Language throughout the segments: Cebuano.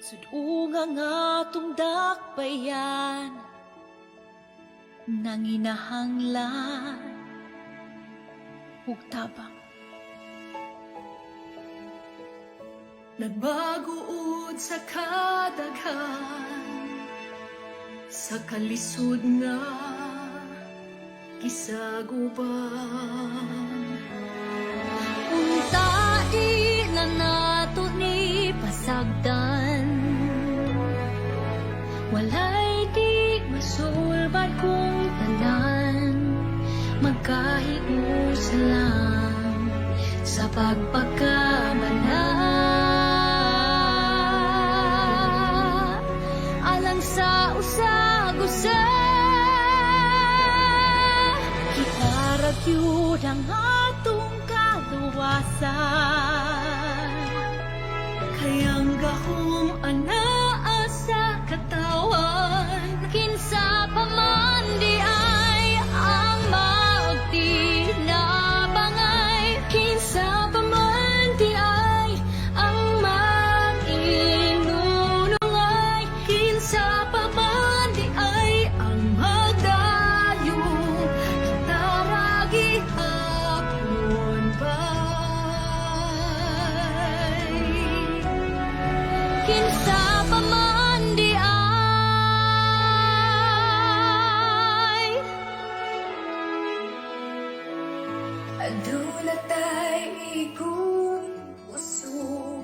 Sud-unga nga atong dakbayan, nanginahanglan ug tabang. Nagbaguod sa kadaghan, sa kalisod nga gisaguban. Unta di na nato ni pasagdan. Walay di masulbad kung tanan magkahiusa lang sa pagpakamala alang sa usag-usa. Kita ra gyud ang atong kaluwasan. Kay ang gahom anaa sa katawhan. Kinsa pa man diay ang magtinabangay? Kinsa pa man diay ang mag-inunungay? Kinsa pa man diay ang magdayong? Kita ra gihapon bay. Kinsa pa man diay? Aduna tay igong kusog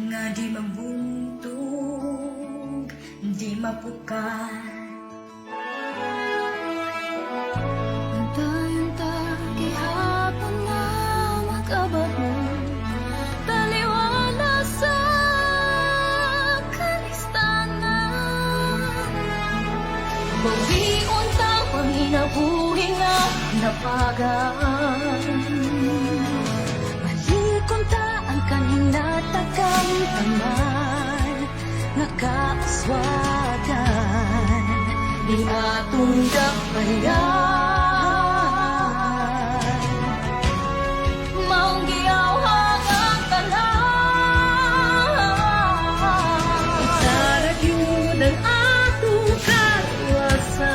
nga di mabuntog, di mapukan. Antayon ta gihapon nga makabarong taliwala sa kalistanan. Bawion ta panginabuhi nga napagaan. Balikon ta ang kahinatakamtaman nga kaaswagan ni atong dakbayan. Maong giyawhag ang tanan. Kita ra gyud ang atong kaluwasan.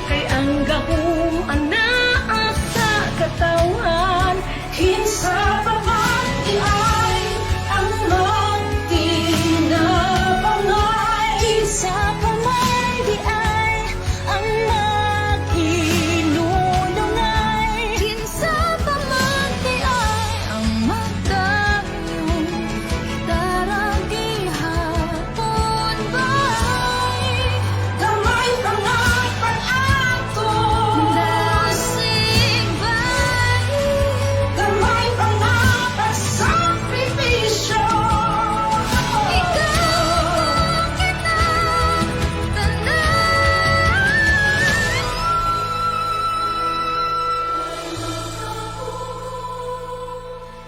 Kay ang gahom anaa sa katawhan. Kinsa pa man diay ang magtinabangay? Kinsa pa man diay ang mag-inunungay? Kinsa pa man diay ang magdayong? Kita ra gihapon bay. Gamay pa nga pang atong Dasig bay. Gamay pa nga pag-sakripisyo. Ikaw, kita, tanan.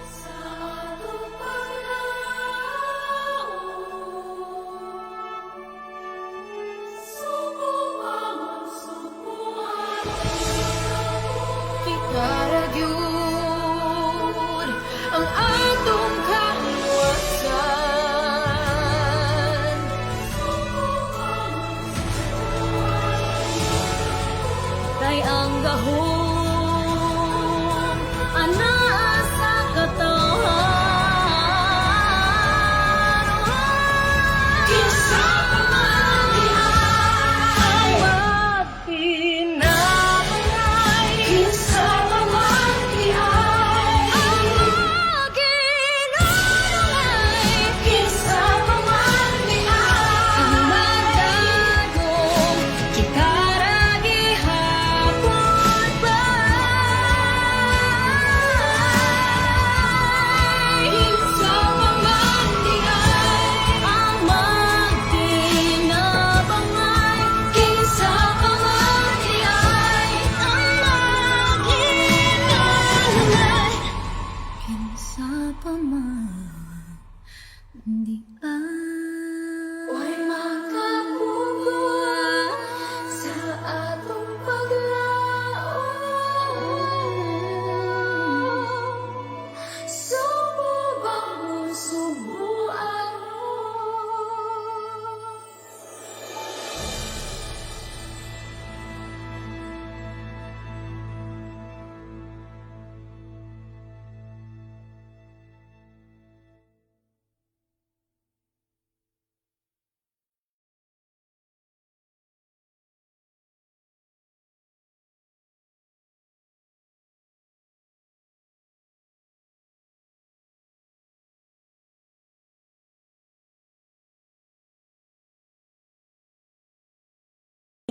Sa atong paglaom, Sukuan, sukuan. Kita ra gyud ang atong kaluwasan. Kay ang gahom anaa sa katawhan. Kinsa pa man diay magtinabangay? Kinsa pa man diay Ang mag-inunungay? Kinsa pa man diay Ang magdayong? Kita ra gihapon bay.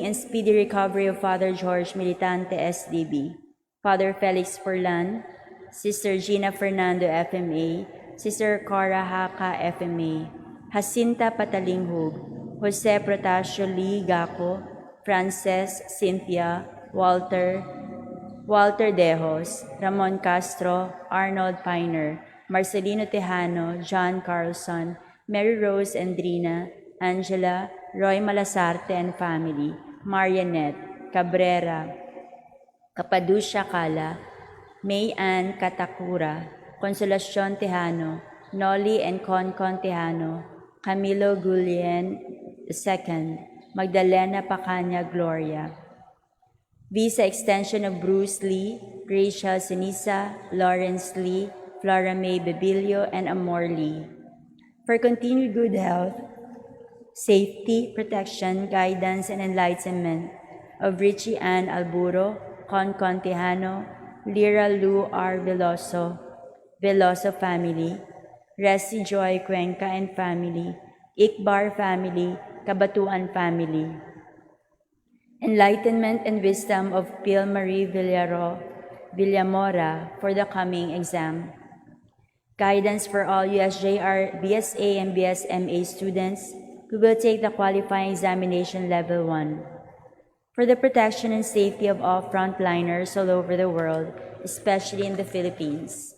And speedy recovery of Father George Militante, SDB, Father Felix Furlan, Sister Gina Fernando, FMA, Sister Cora Haka, FMA, Jacinta Patalinghug, Jose Protasio Lee Gaco, Frances, Cynthia, Walter, Walter Dejos, Ramon Castro, Arnold Piner, Marcelino Tejano, John Carlson, Mary Rose Endrina, Angela, Roy Malasarte and family, Marianette, Cabrera, Capaducia Cala, May Ann Katakura, Consolacion Tejano, Nolly and Concon Tejano, Camilo Gulien II, Magdalena Pacaña Gloria. Visa extension of Bruce Lee, Rachel Sinisa, Lawrence Lee, Flora May Bebillo, and Amor Lee. For continued good health, safety, protection, guidance, and enlightenment of Richie Ann Alburo, Concon Tejano, Lira Lou R. Veloso, Veloso family, Resi Joy Cuenca and family, Ikbar family, Kabatuan family. Enlightenment and wisdom of Pil Marie Villamora for the coming exam. Guidance for all USJR, BSA, and BSMA students who will take the qualifying examination level 1. For the protection and safety of all frontliners all over the world, especially in the Philippines.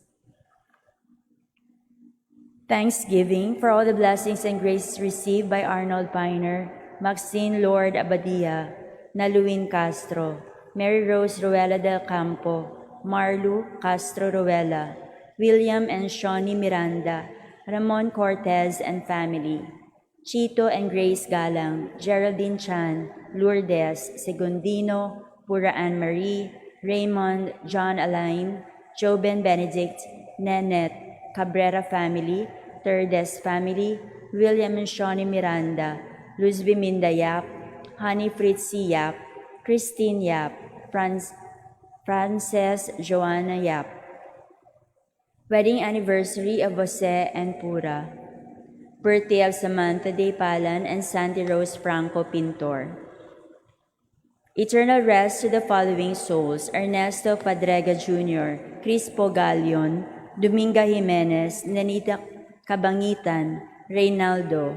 Thanksgiving for all the blessings and graces received by Arnold Piner, Maxine Lord Abadia, Naluin Castro, Mary Rose Ruela del Campo, Marlu Castro Ruela, William and Shawnee Miranda, Ramon Cortez and family, Chito and Grace Galang, Geraldine Chan, Lourdes, Segundino, Pura Ann Marie, Raymond, John Alain, Joben Benedict, Nenette, Cabrera family, Terdes family, William and Shawnee Miranda, Luz Biminda Yap, Honey Fritzy Yap, Christine Yap, Frances Joanna Yap. Wedding anniversary of Jose and Pura. Birthday of Samantha De Palan and Sandy Rose Franco Pintor. Eternal rest to the following souls: Ernesto Padrega Jr., Crispo Galion, Dominga Jimenez, Nenita Cabangitan, Reynaldo,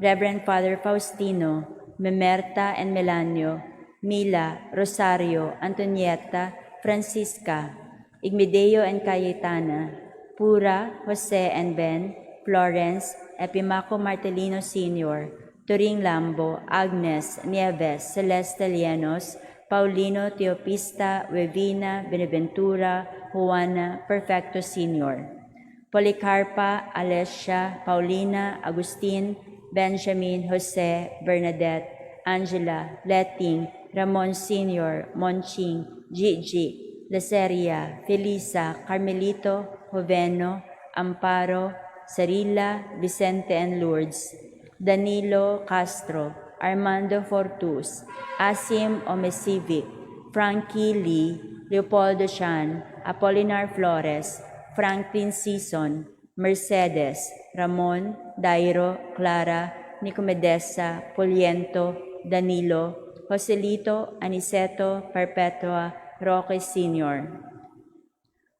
Reverend Father Faustino, Memerta and Melanio, Mila, Rosario, Antonieta, Francisca, Igmideo and Cayetana, Pura, Jose and Ben, Florence, Epimaco Martelino Sr., Turing Lambo, Agnes, Nieves, Celeste Lienos, Paulino Teopista, Wevina, Beneventura, Juana, Perfecto Sr., Policarpa, Alessia, Paulina, Agustin, Benjamin, Jose, Bernadette, Angela, Letting, Ramon Sr., Monching, Gigi, Laceria, Felisa, Carmelito, Joveno, Amparo, Sarila, Vicente and Lourdes, Danilo Castro, Armando Fortus, Asim Omesivic, Frankie Lee, Leopoldo Chan, Apolinar Flores, Franklin Season, Mercedes, Ramon, Dairo, Clara, Nicomedesa, Poliento, Danilo, Joselito, Aniceto, Perpetua, Roque Sr.,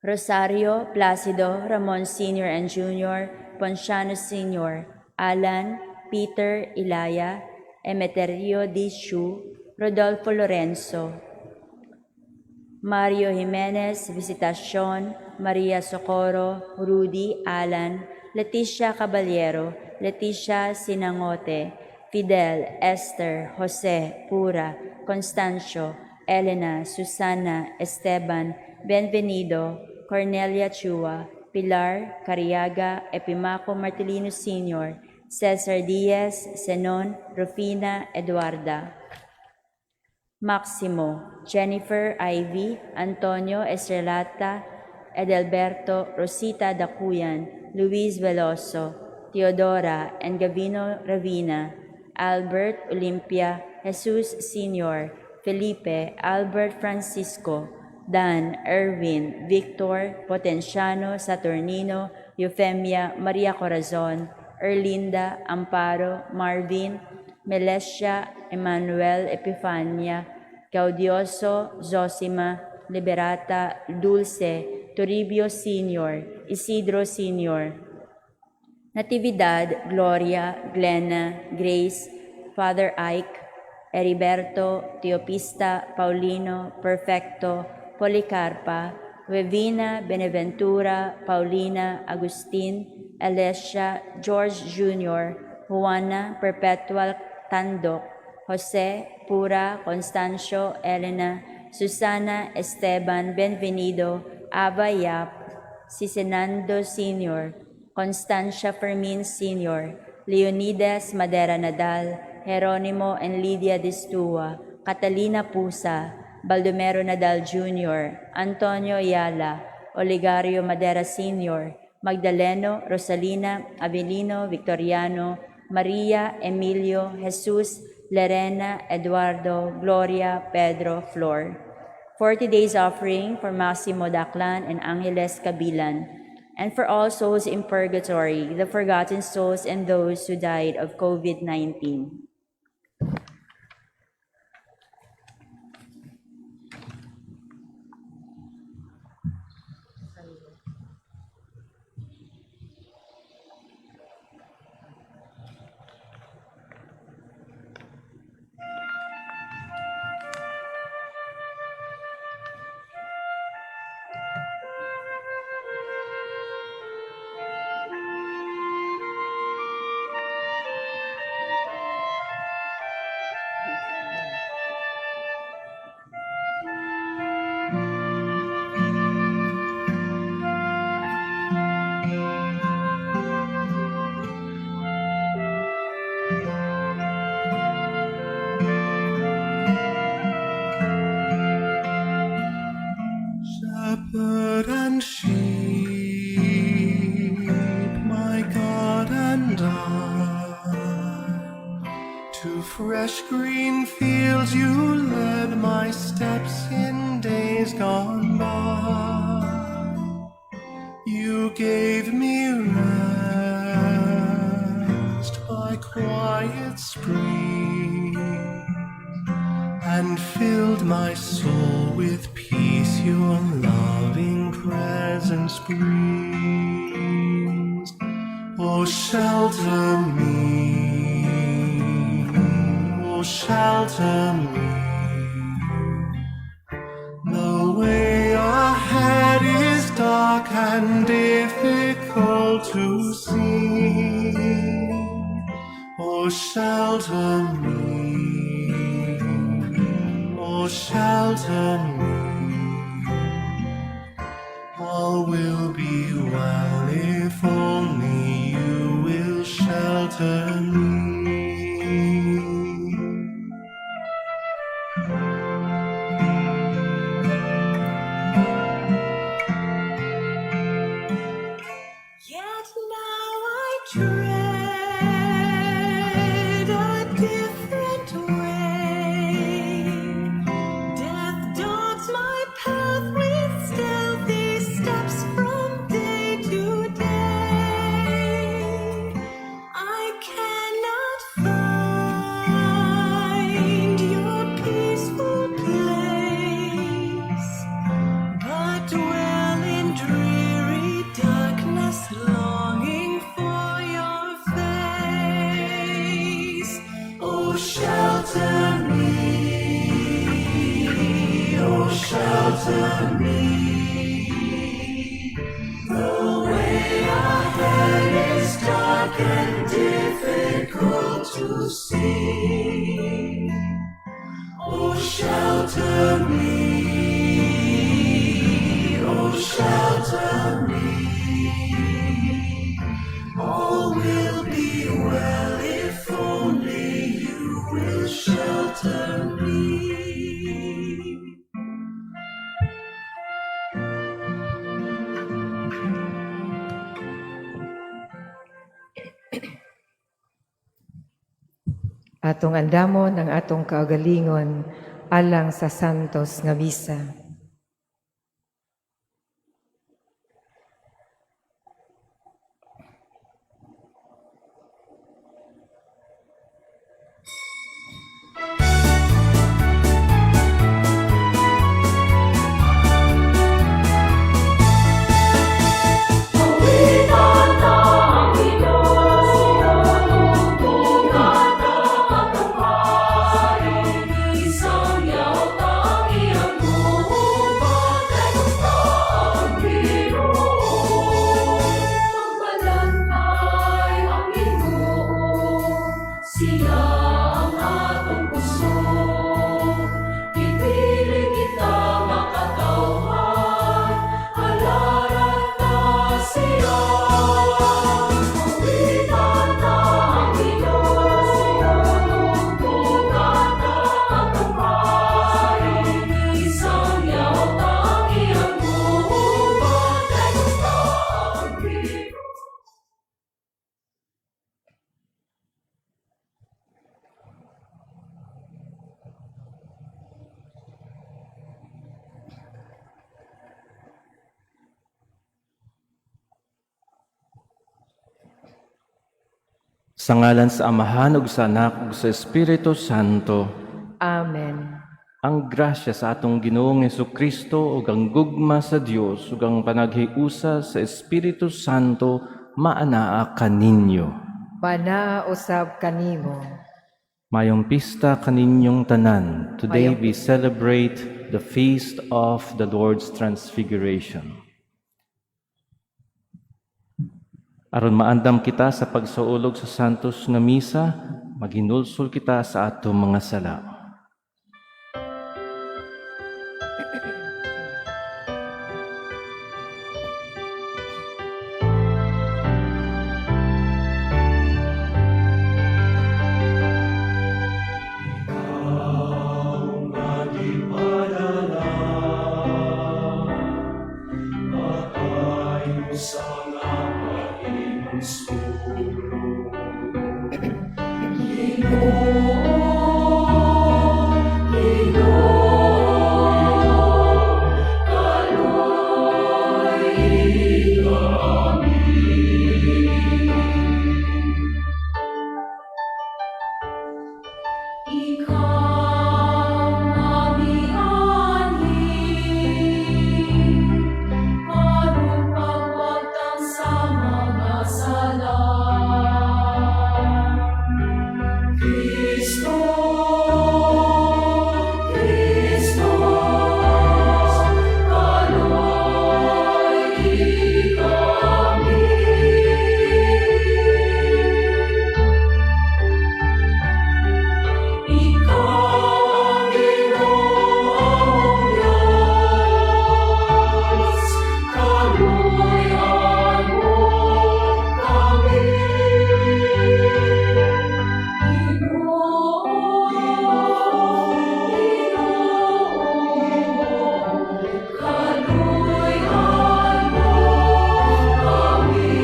Rosario, Placido, Ramon Sr. and Jr., Ponciano Sr., Alan, Peter, Ilaya, Emeterio D. Chu, Rodolfo Lorenzo, Mario Jimenez, Visitacion, Maria Socorro, Rudy, Alan, Leticia Caballero, Leticia Sinangote, Fidel, Esther, Jose, Pura, Constancio, Elena, Susana, Esteban, Benvenido, Cornelia Chua, Pilar, Cariaga, Epimaco Martelino Sr., Cesar Diaz, Zenon, Rufina, Eduarda. Maximo, Jennifer, Ivy, Antonio Estrelata, Edelberto, Rosita Dacuyan, Luis Veloso, Teodora, and Gavino Ravina, Albert Olimpia, Jesus Sr., Felipe, Albert Francisco, Dan, Erwin, Victor, Potenciano, Saturnino, Eufemia, Maria Corazon, Erlinda, Amparo, Marvin, Melesia, Emmanuel, Epifania, Gaudioso, Zosima, Liberata, Dulce, Toribio Sr., Isidro Sr., Natividad, Gloria, Glenna, Grace, Father Ike, Heriberto, Teopista, Paulino, Perfecto, Policarpa, Wevina, Beneventura, Paulina, Agustin, Alessia, George Jr., Juana, Perpetual Tandok, Jose, Pura, Constancio, Elena, Susana, Esteban, Benvenido, Ava Yap, Sisenando Sr., Constancia Fermin Sr., Leonidas Madera Nadal, Jeronimo and Lydia Distua, Catalina Pusa, Baldomero Nadal Jr., Antonio Ayala, Oligario Madera Sr., Magdaleno, Rosalina, Avelino, Victoriano, Maria, Emilio, Jesus, Lerena, Eduardo, Gloria, Pedro, Flor. 40 days offering for Maximo Daclan and Angeles Cabilan, and for all souls in purgatory, the forgotten souls and those who died of COVID-19. Shepherd and sheep, my God and I, to fresh green fields you led my steps in days gone by. You gave me rest by quiet streams and filled my soul with peace your loving presence brings. Oh, shelter me, oh, shelter me. The way ahead is dark and difficult to see. Oh, shelter me, oh, shelter me. All will be well if only you will shelter me. Yet now I tread a different way. Death dogs my path with stealthy steps from day to day. I cannot find your peaceful place, but dwell in dreary darkness, longing for your face. Oh, shelter me, oh, shelter me. The way ahead is dark and difficult to see. Oh, shelter me, oh, shelter me. All will be well if only you will shelter me. Atong andamon ang atong kaugalingon alang sa santos nga misa. Ang atong kusog, Dili kita makatawhan, Halaran ta siya. Awitan ta ang Ginoo, Tugtugan ta atong Hari, Isangyaw ta ang iyang gugma, Kay gugma ang Ginoo. Sa ngalan sa Amahan ug sa Anak ug sa Espiritu Santo. Amen. Ang grasya sa atong Ginoong Kristo ug ang gugma sa Dios ug ang panaghiusa sa Espiritu Santo maanaa kaninyo. Mana usab kanimo. Mayong pista kaninyong tanan. Today Mayong we celebrate the feast of the Lord's Transfiguration. Aron maandam kita sa pagsaulog sa Santos nga Misa, maghinulsol kita sa atong mga sala. Ayon sa mga maimong sulong. Ikaw mamianhi, aron pagwagtang sa mga sala. Kristo, Kristo, kaloy kami. Ikaw ang Ginoong Diyos, kaluoyan mo kami. Ginoo, Ginoo, kaluoyan mo kami.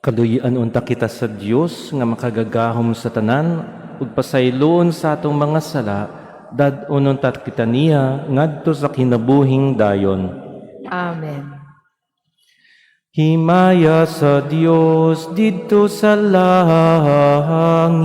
Kaluyan unta kita sa Dios nga makagagahom sa tanan ug pasayloon sa atong mga sala, dad-on unta kita niya ngadto sa kinabuhing dayon. Amen. Himaya sa Dios didto sa langit.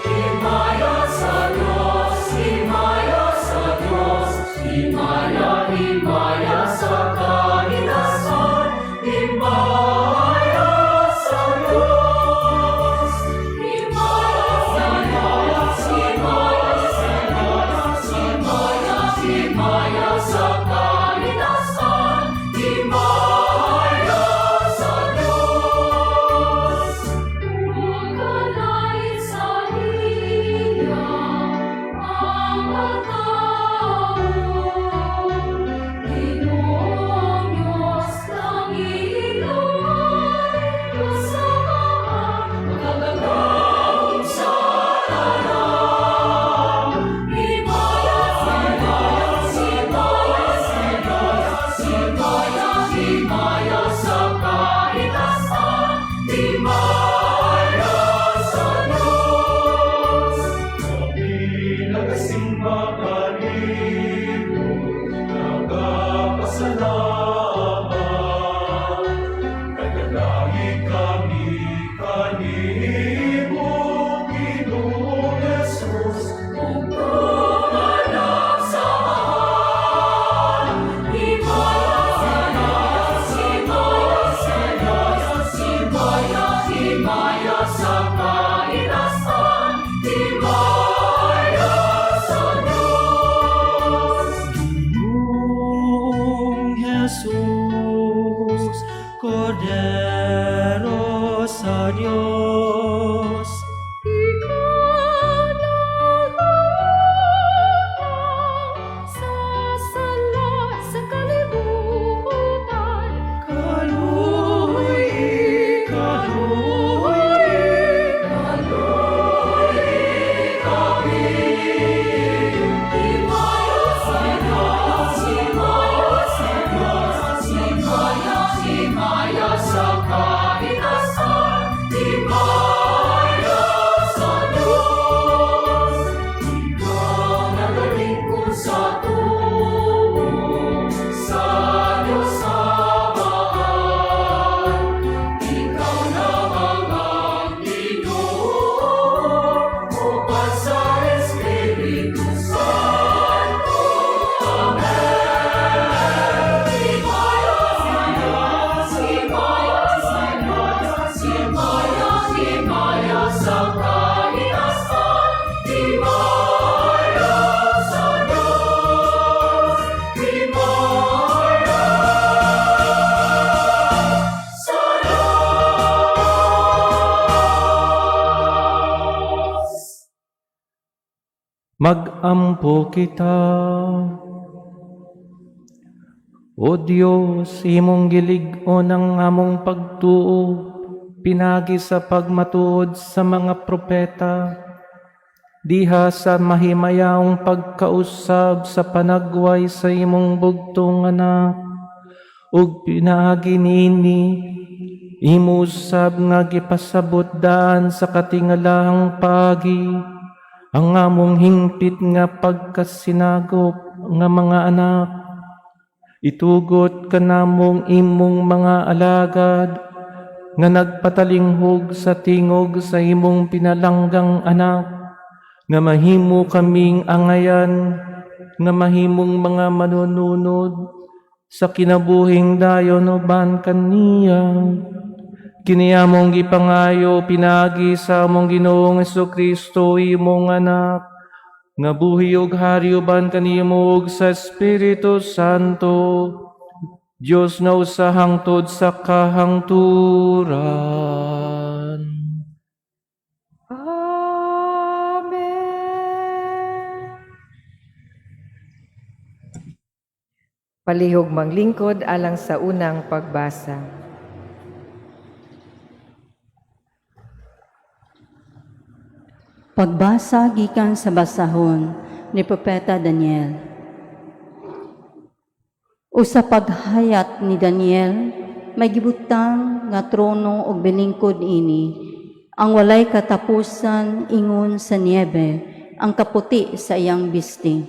Himaya sa Diyos, himaya sa Diyos, himaya, himaya sa kalinasan, himaya sa Diyos. Himaya sa Diyos, himaya sa Diyos, himaya, himaya sa kalinasan, himaya sa Diyos. Huwag sa iya ang pagtao, Ginoong Diyos, langit ay kasamaan, magagahom sa tanan. Himaya sa Diyos, himaya sa Diyos, himaya, himaya sa kalikasan, himaya sa Diyos. Kami nagasimba kanimo, nagapasalamat. Kagalahi kami kanimo, Ginoong Jesus. Tumanap sa mahal, himaya sa Diyos, himaya sa Diyos, himaya, himaya sa kainasan, himaya sa Mag-ampo kita. O Dios, imong gilig-on ang among pagtuo, pinagi sa pagmatuod sa mga propeta, diha sa mahimayaong pagkausab sa panagway sa imong bugtong anak, ug pinaagi niini, imo usab nga gipasabot daan sa katingalahang pagi, ang among hingpit nga pagkasinagop nga mga anak. Itugot kanamong imong mga alagad nga nagpatalinghog sa tingog sa imong pinalanggang anak, nga mahimo kaming angayan, nga mahimong mga manununod sa kinabuhing dayon uban kaniya. Kini among gipangayo pinaagi sa among Ginoong Kristo, imong anak, nga buhi ug hari uban kanimo ug sa Espiritu Santo, Dios nga usa hangtod sa kahangturan. Amen. Palihog manglingkod alang sa unang pagbasa. Pagbasa gikan sa basahon ni Propeta Daniel. O sa paghayat ni Daniel, may gibutang nga trono og bilingkod ini. Ang walay katapusan ingon sa niebe, ang kaputi sa iyang bisti.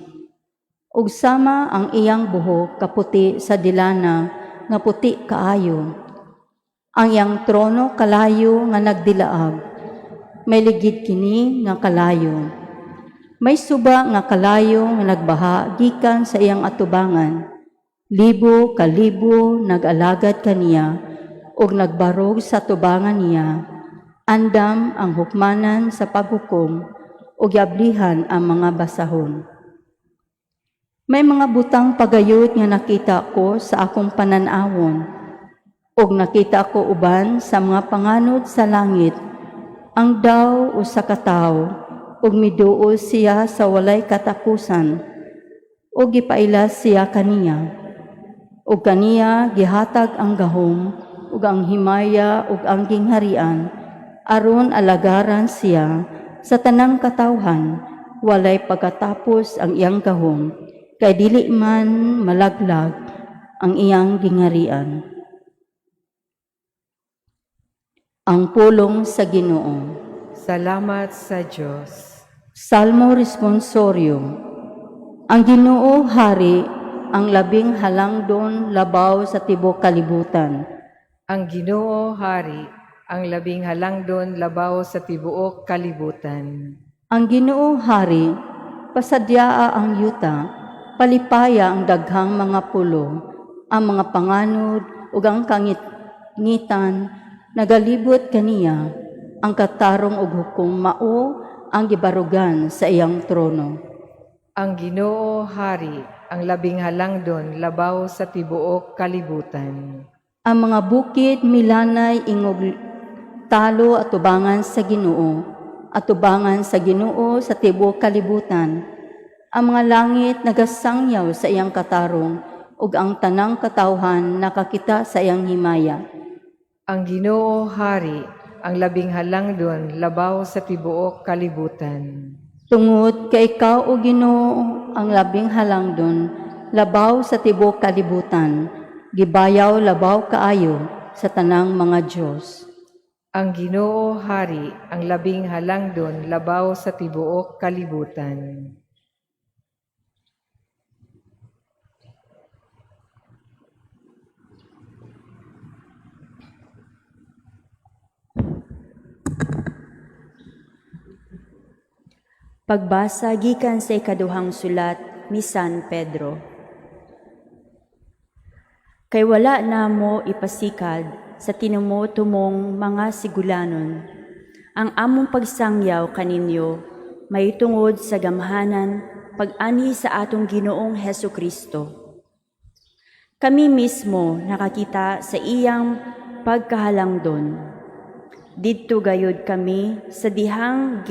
Ug sama ang iyang buhok kaputi sa dilana nga puti kaayo. Ang iyang trono kalayo nga nagdilaab. May ligid kini nga kalayo. May suba nga kalayo nga nagbaha gikan sa iyang atubangan. Libo kalibo nag-alagad kaniya ug nagbarog sa atubangan niya. Andam ang hukmanan sa paghukom ug yablihan ang mga basahon. May mga butang pagayod nga nakita ko sa akong panan-awon, ug nakita ko uban sa mga panganod sa langit, ang daw usa ka tawo, ug miduol siya sa walay katapusan, ug gipaila siya kaniya. Ug kaniya gihatag ang gahom, ug ang himaya, ug ang gingharian, aron alagaran siya sa tanang katawhan, walay pagkatapos ang iyang gahom, kay dili man malaglag ang iyang gingharian. Ang pulong sa Ginoo. Salamat sa Diyos. Salmo Responsorio. Ang Ginoo hari, ang labing halangdon labaw sa tibuok kalibutan. Ang Ginoo hari, ang labing halangdon labaw sa tibuok kalibutan. Ang Ginoo hari, pasadyaa ang yuta, palipaya ang daghang mga pulo, ang mga panganod ug ang kangitan nagalibot kaniya, ang katarong ug hukom mao ang gibarugan sa iyang trono. Ang Ginoo hari, ang labing halangdon labaw sa tibuok kalibutan. Ang mga bukid milanay ingog talo atubangan sa Ginoo, atubangan sa Ginoo sa tibuok kalibutan. Ang mga langit nagasangyaw sa iyang katarong ug ang tanang katawhan nakakita sa iyang himaya. Ang Ginoo hari, ang labing halangdon labaw sa tibuok kalibutan. Tungod kay ikaw, o Ginoo, ang labing halangdon labaw sa tibuok kalibutan, gibayaw labaw kaayo sa tanang mga Dios. Ang Ginoo hari, ang labing halangdon labaw sa tibuok kalibutan. Pagbasa gikan sa ikaduhang sulat ni San Pedro. Kay wala namo ipasikad sa tinumo-tumong mga sigulanon ang among pagsangyaw kaninyo may tungod sa gamhanan pag-anhi sa atong Ginoong Heso Kristo. Kami mismo nakakita sa iyang pagkahalangdon. Didto gayud kami sa dihang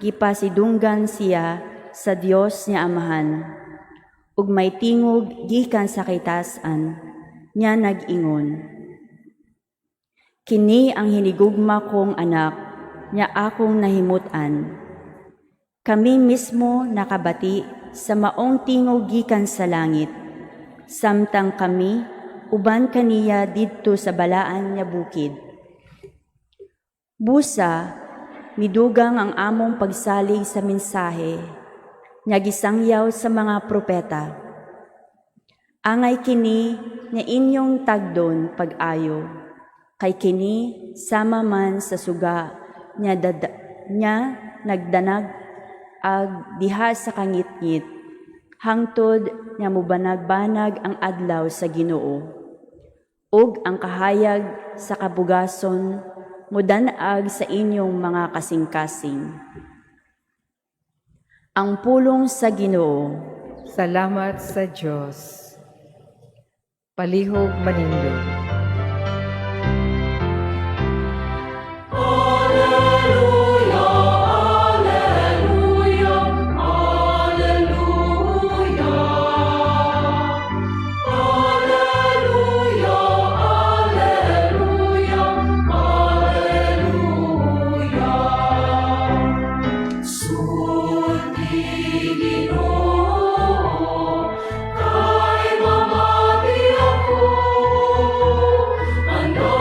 gipasidunggan siya sa Dios nga Amahan. Ug may tingog gikan sa kitasan nga nag-ingon: "Kini ang hinigugma kong anak nga akong nahimut-an." Kami mismo nakabati sa maong tingog gikan sa langit, samtang kami uban kaniya didto sa balaan nga bukid. Busa, midugang ang among pagsalig sa mensahe nga gisangyaw sa mga propeta. Angay kini nga inyong tagdon pag-ayo, kay kini sama man sa suga nga nagdanag-ag diha sa kangitngit hangtod nga mubanag-banag ang adlaw sa Ginoo ug ang kahayag sa kabugason mudan-ag sa inyong mga kasingkasing. Ang pulong sa Ginoo. Salamat sa Dios. Palihog manindog. Alleluia, Alleluia, Alleluia. Alleluia, Alleluia, Alleluia. Sulti, Ginoo, kay mamati ako. Handa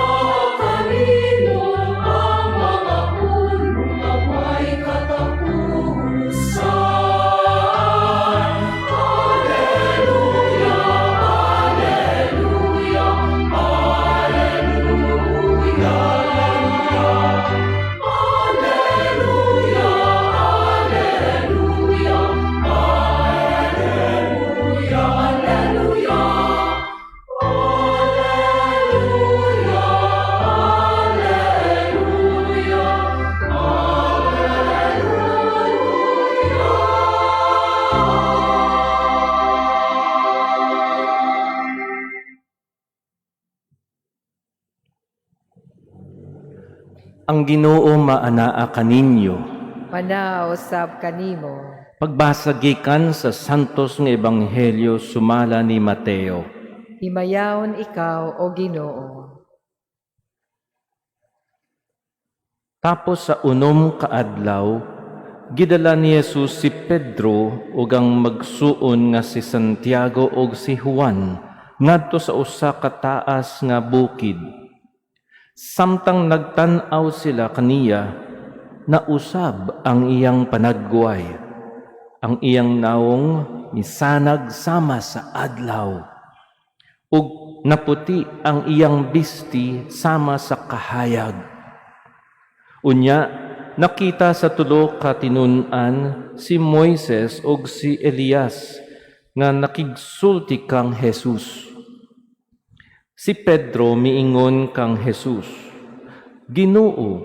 kanimo ang mga pulong nga way katapusan. Alleluia, Alleluia, Alleluia. Alleluia, Alleluia, Alleluia, Alleluia. Alleluia, Alleluia, Alleluia. Ang Ginoo maanaa kaninyo. Manaa usab kanimo. Pagbasa gikan sa Santos nga Ebanghelyo sumala ni Mateo. Himayaon ikaw, O Ginoo. Tapos sa 6 ka adlaw, gidala ni Jesus si Pedro ug ang magsuon nga si Santiago ug si Juan ngadto sa usa ka taas nga bukid. Samtang nagtan-aw sila kaniya, nausab ang iyang panagway. Ang iyang nawong misanag sama sa adlaw, ug naputi ang iyang bisti sama sa kahayag. Unya, nakita sa tulo ka tinun-an si Moises ug si Elias nga nakigsulti kang Jesus. Si Pedro miingon kang Jesus, "Ginoo,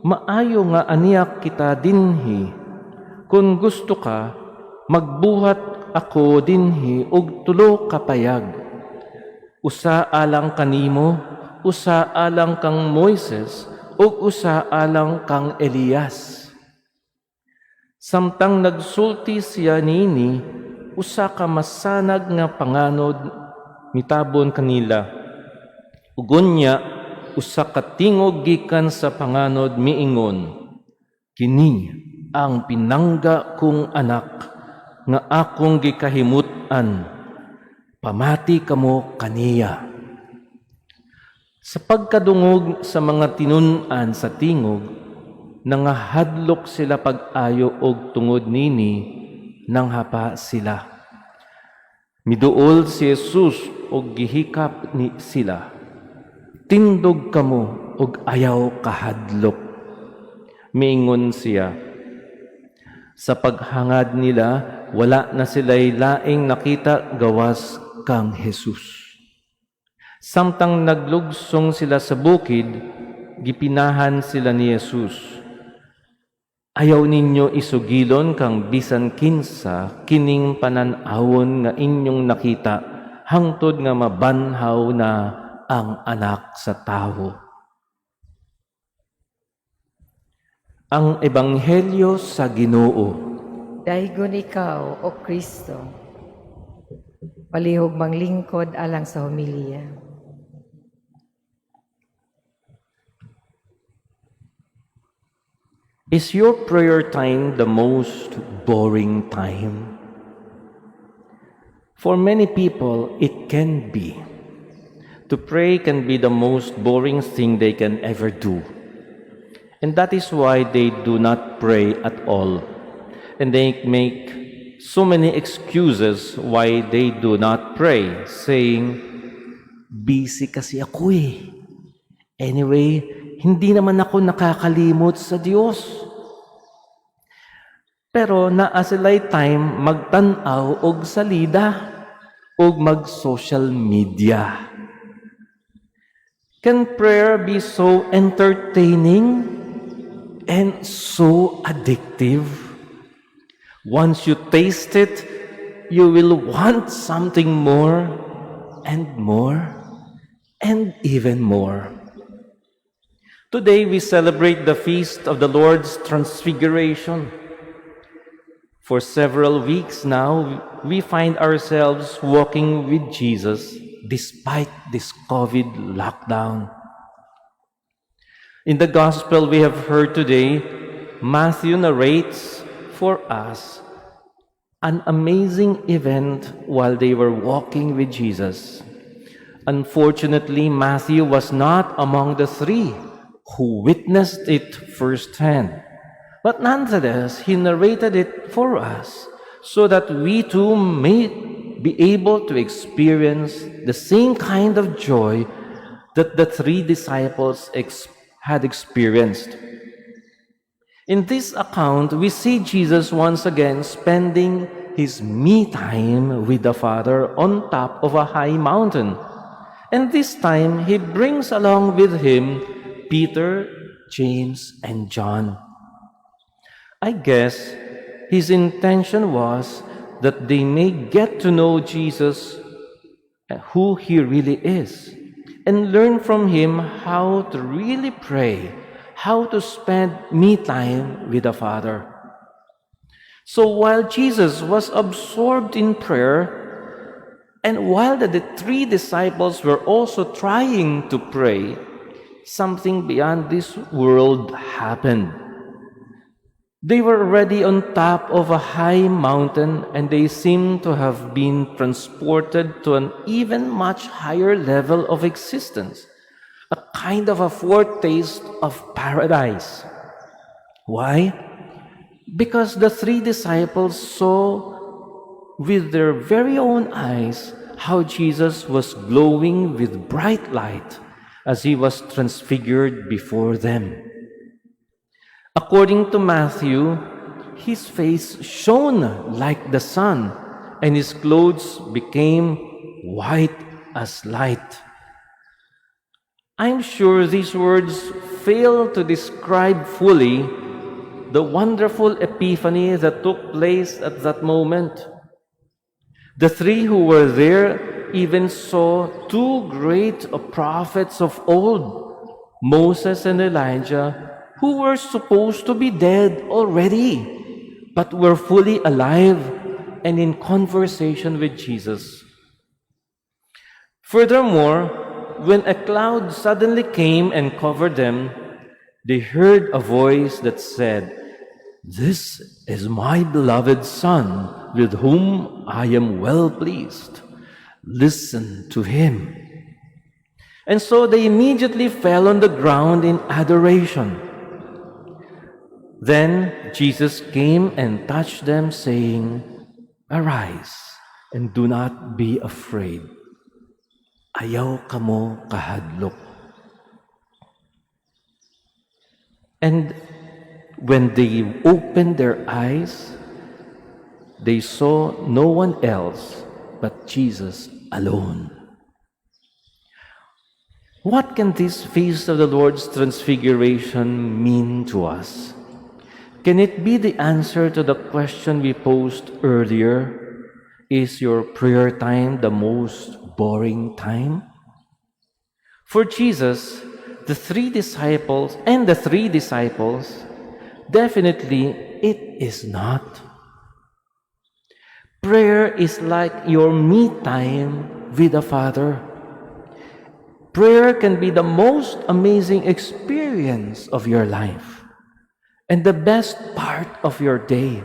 maayo nga aniya kita dinhi. Kung gusto ka, magbuhat ako dinhi og tulo ka payag. Usa alang kanimo, usa alang kang Moises, ug usa alang kang Elias." Samtang nagsulti siya niini, usa ka masanag nga panganod mitabon kanila. Ug unya, usa ka tingog gikan sa panganod miingon, "Kini ang pinangga kong anak nga akong gikahimut-an. Pamati kamo kaniya." Sa pagkadungog sa mga tinun-an sa tingog, nangahadlok sila pag-ayo og tungod nini nanghapa sila. Miduol si Jesus og gihikap ni sila. "Tindog kamo og ayaw kahadlok," miingon siya. Sa paghangad nila, wala na sila'y laing nakita gawas kang Jesus. Samtang naglugsong sila sa bukid, gipinahan sila ni Jesus. "Ayaw ninyo isugilon kang bisan kinsa kining panan-awon nga inyong nakita hangtod nga mabanhaw na ang Anak sa Tawo." Ang Ebanghelyo sa Ginoo. Daygon ikaw, O Kristo. Palihog manglingkod alang sa homilya. Is your prayer time the most boring time? For many people, it can be. To pray can be the most boring thing they can ever do. And that is why they do not pray at all. And they make so many excuses why they do not pray, saying, "Busy kasi ako eh. Anyway, hindi naman ako nakakalimot sa Diyos." Pero naa sila'y time magtan-aw og salida og mag-social media. Can prayer be so entertaining and so addictive? Once you taste it, you will want something more and more and even more. Today we celebrate the feast of the Lord's Transfiguration. For several weeks now, we find ourselves walking with Jesus despite this COVID lockdown. In the gospel we have heard today, Matthew narrates for us an amazing event while they were walking with Jesus. Unfortunately, Matthew was not among the three who witnessed it firsthand. But nonetheless, he narrated it for us so that we too may be able to experience the same kind of joy that the three disciples had experienced. In this account, we see Jesus once again spending his me time with the Father on top of a high mountain. And this time, he brings along with him Peter, James, and John. I guess his intention was that they may get to know Jesus, who he really is, and learn from him how to really pray, how to spend me time with the Father. So while Jesus was absorbed in prayer, and while the three disciples were also trying to pray, something beyond this world happened. They were already on top of a high mountain, and they seemed to have been transported to an even much higher level of existence, a kind of a foretaste of paradise. Why? Because the three disciples saw with their very own eyes how Jesus was glowing with bright light as he was transfigured before them. According to Matthew, his face shone like the sun, and his clothes became white as light. I'm sure these words fail to describe fully the wonderful epiphany that took place at that moment. The three who were there even saw two great prophets of old, Moses and Elijah, who were supposed to be dead already, but were fully alive and in conversation with Jesus. Furthermore, when a cloud suddenly came and covered them, they heard a voice that said, "This is my beloved Son, with whom I am well pleased. Listen to him." And so they immediately fell on the ground in adoration. Then Jesus came and touched them, saying, "Arise and do not be afraid. Ayaw kamo kahadlok." And when they opened their eyes, they saw no one else but Jesus alone. What can this feast of the Lord's Transfiguration mean to us? Can it be the answer to the question we posed earlier? Is your prayer time the most boring time? For Jesus, the three disciples, and the three disciples, definitely it is not. Prayer is like your me time with the Father. Prayer can be the most amazing experience of your life and the best part of your day.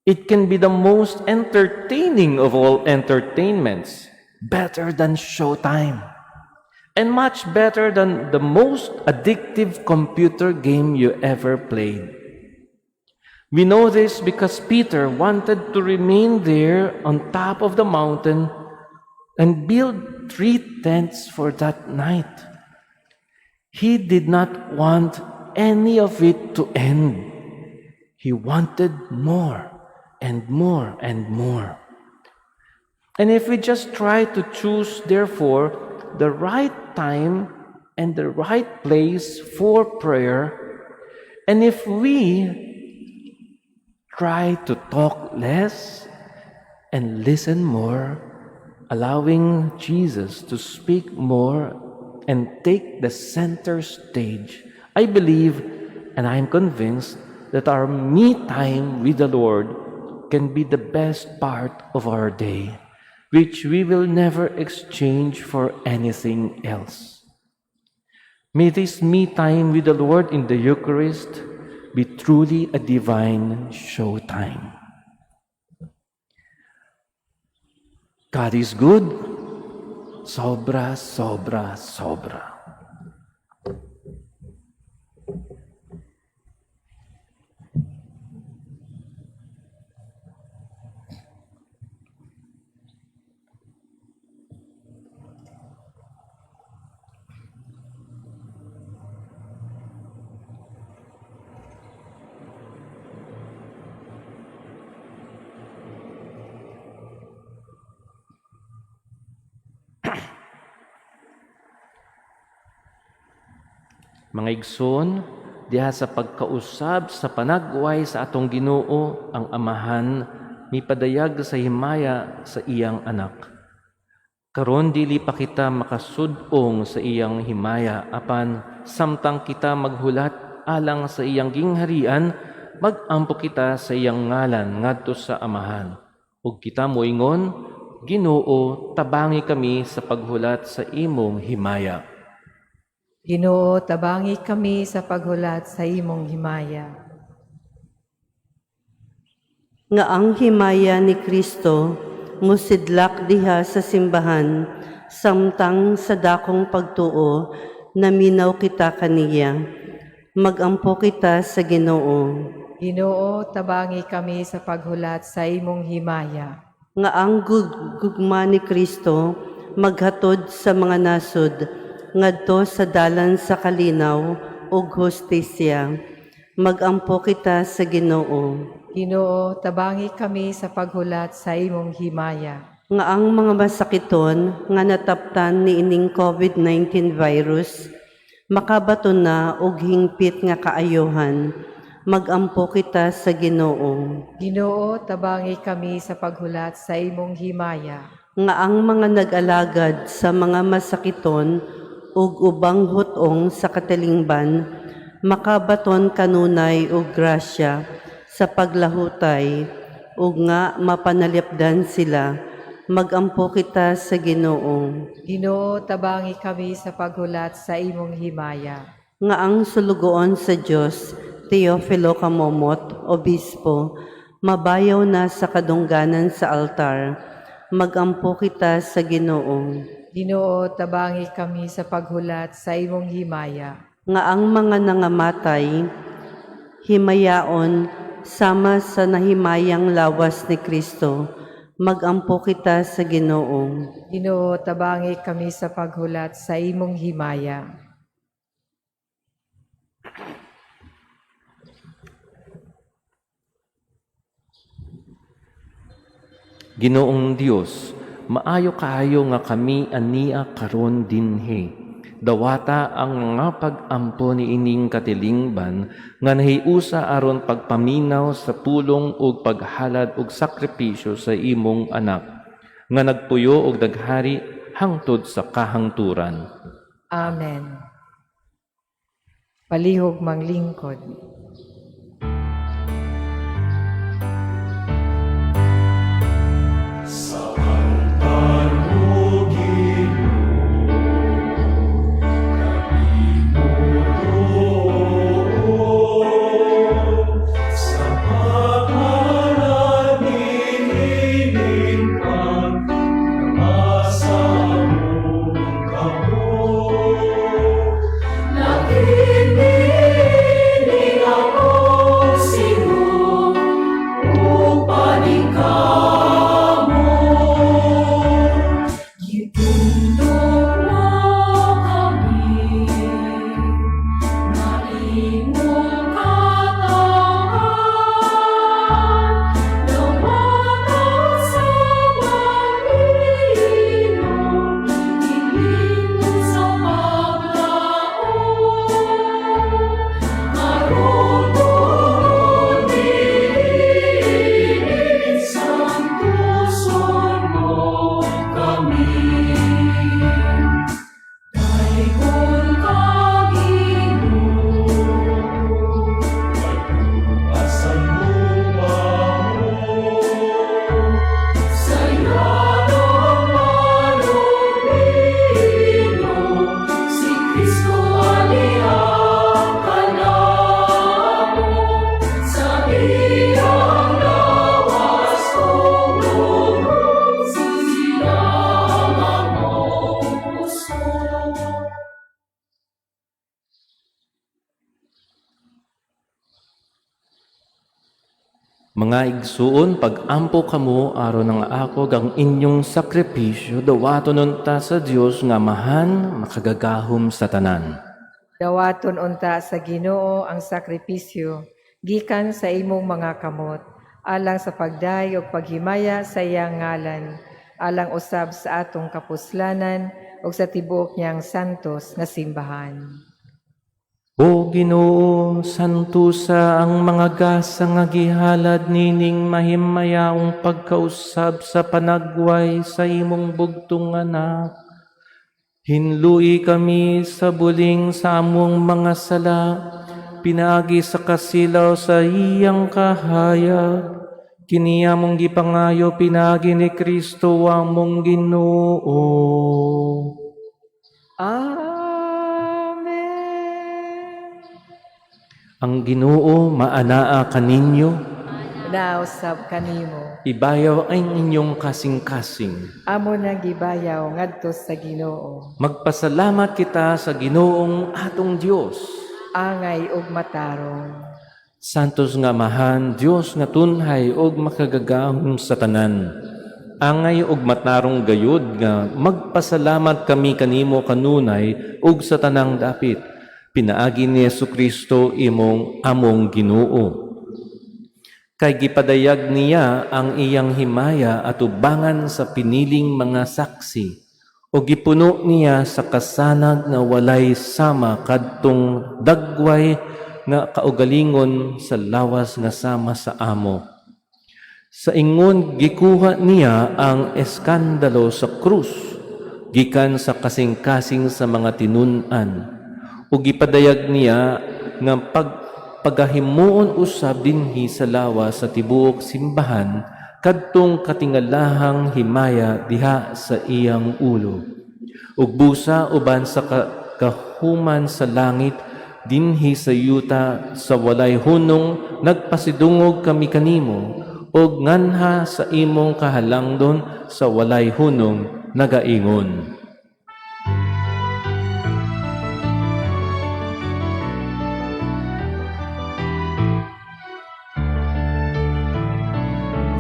It can be the most entertaining of all entertainments, better than showtime, and much better than the most addictive computer game you ever played. We know this because Peter wanted to remain there on top of the mountain and build three tents for that night. He did not want any of it to end. He wanted more and more and more. And if we just try to choose, therefore, the right time and the right place for prayer, and if we try to talk less and listen more, allowing Jesus to speak more and take the center stage, I believe and I am convinced that our me time with the Lord can be the best part of our day, which we will never exchange for anything else. May this me time with the Lord in the Eucharist be truly a divine showtime. God is good. Sobra, sobra, sobra. Mga igsoon, diha sa pagkausab sa panagway sa atong Ginoo, ang Amahan mipadayag sa himaya sa iyang anak. Karon dili pa kita makasud-ong sa iyang himaya, apan samtang kita maghulat alang sa iyang gingharian, magampo kita sa iyang ngalan ngadto sa Amahan. Ug kita moingon, Ginoo, tabangi kami sa paghulat sa imong himaya. Ginoo, tabangi kami sa paghulat sa imong himaya. Nga ang himaya ni Kristo musidlak diha sa simbahan samtang sa dakong pagtuo naminaw kita kaniya. Magampo kita sa Ginoo. Ginoo, tabangi kami sa paghulat sa imong himaya. Nga ang gugma ni Kristo maghatod sa mga nasod ngadto sa dalan sa kalinaw ug hustisya. Magampo kita sa Ginoo. Ginoo, tabangi kami sa paghulat sa imong himaya. Nga ang mga masakiton nga nataptan niining COVID-19 virus makabaton na og hingpit nga kaayohan. Magampo kita sa Ginoo. Ginoo, tabangi kami sa paghulat sa imong himaya. Nga ang mga nag-alagad sa mga masakiton ug ubang hut-ong sa katilingban makabaton kanunay og grasya sa paglahutay ug nga mapanalipdan sila. Magampo kita sa Ginoo. Ginoo, tabangi kami sa paghulat sa imong himaya. Nga ang sulugoon sa Dios, Teofilo Camomot, Obispo, mabayaw na sa kadungganan sa altar. Magampo kita sa Ginoo. Ginoo, tabangi kami sa paghulat sa imong himaya. Nga ang mga nangamatay, himayaon sama sa nahimayang lawas ni Kristo. Magampo kita sa Ginoo. Ginoo, tabangi kami sa paghulat sa imong himaya. Ginoong Dios, maayo kaayo nga kami ania karon dinhi. Dawata ang mga pag-ampo niining katilingban nga nahiusa aron pagpaminaw sa pulong ug paghalad og sakripisyo sa imong anak nga nagpuyo og naghari hangtod sa kahangturan. Amen. Palihog manglingkod. Mga igsuon, pag-ampo kamo aron ang ako ang inyong sakripisyo, dawaton unta sa Dios nga Amahan, makagagahom sa tanan. Dawaton unta sa Ginoo ang sakripisyo gikan sa imong mga kamot, alang sa pagdaig ug paghimaya sa iyang ngalan, alang usab sa atong kapuslanan ug sa tibuok niyang santos nga simbahan. O Ginoo, santusa ang mga gasa nga gihalad nining mahimayaong pagkausab sa panagway sa imong bugtong anak. Hinlui kami sa buling sa among mga sala, pinaagi sa kasilaw sa iyang kahayag. Kini among gipangayo pinaagi ni Kristo among Ginoo. Amen. Ang Ginoo maanaa kaninyo, Nausab kanimo. Ibayaw ang inyong kasing-kasing. Amo nang gibayaw ngadto sa Ginoo. Magpasalamat kita sa Ginoong atong Dios. Angay ug matarong. Santos nga Amahan, Dios nga tunhay ug makagagahom sa tanan. Angay ug matarong gayud nga magpasalamat kami kanimo kanunay ug sa tanang dapit. Pinaagi ni Hesukristo imong among Ginoo. Kay gipadayag niya ang iyang himaya atubangan sa piniling mga saksi o gipuno niya sa kasanag nga walay sama kadtong dagway nga kaugalingon sa lawas nga sama sa amo. Sa ingon gikuha niya ang eskandalo sa krus gikan sa kasing-kasing sa mga tinun-an, ug gipadayag niya nga pagahimuon usab dinhi sa lawas sa tibuok simbahan kadtong katingalahang himaya diha sa iyang ulo, ug busa uban sa kahuman sa langit dinhi sa yuta sa walay hunong, nagpasidungog kami kanimo ug nganha sa imong kahalangdon sa walay hunong nagaingon.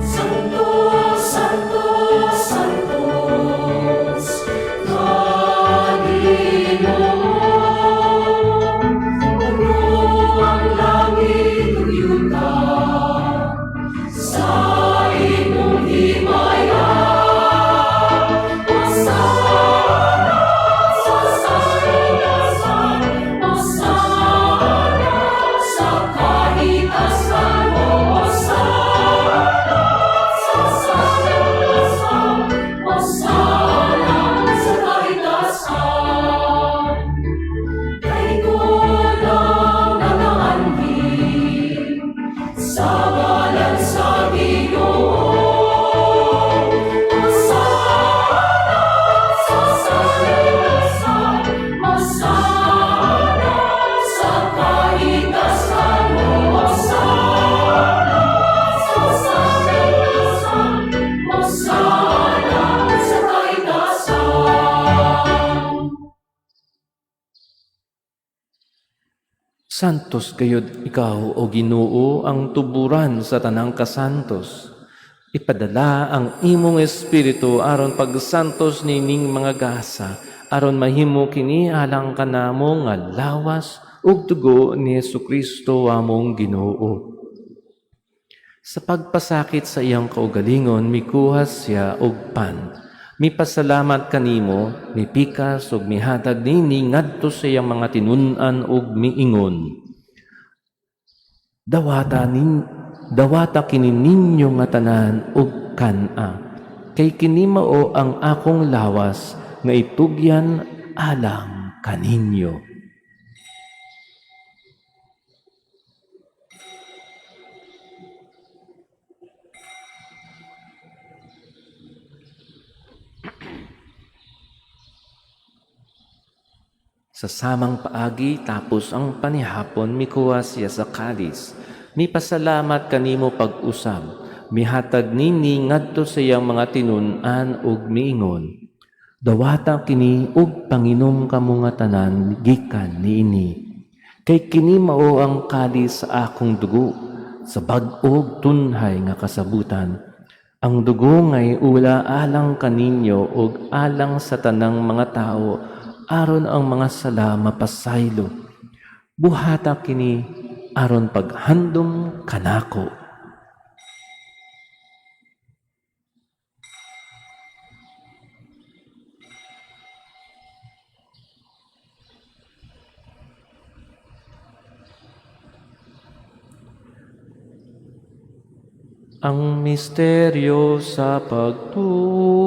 Santo, Santo, Santos, Ginoo, puno ang langit ug yuta sa imong himaya. Hosana sa kahitasan, Hosana sa kahitasan, Hosana sa kahitasan, Hosana sa kahitasan. Daigod ang nagaanhi sa ngalan sa Ginoo. Hosana sa kahitasan, Hosana sa kahitasan, Hosana sa kahitasan, Hosana sa kahitasan. Santos gayud ikaw, o Ginoo, ang tuburan sa tanang kasantos. Ipadala ang imong espiritu aron pagsantos nining mga gasa, aron mahimo kini alang kanamo nga lawas ug dugo ni Hesukristo among Ginoo. Sa pagpasakit sa iyang kaugalingon, mikuha siya og pan. Mipasalamat kanimo, mipikas ug mihatag nini ngadto sa iyang mga tinun-an ug miingon: Dawata kini ninyo nga tanan ug kan-a. Kay kini mao ang akong lawas nga itugyan alang kaninyo. Sa samang paagi, tapos ang panihapon, mikuha siya sa kalis. Mipasalamat kanimo pag-usab. Mihatag nini ngadto sa iyang mga tinun-an ug miingon: Dawata kini ug panginom kamo nga tanan gikan niini. Kay kini mao ang kalis sa akong dugo, sa bag-og tunhay nga kasabutan. Ang dugo ngay ula alang kaninyo ug alang sa tanang mga tao aron ang mga sala mapasaylo. Buhata kini aron paghandom kanako. Ang misteryo sa pagtuo.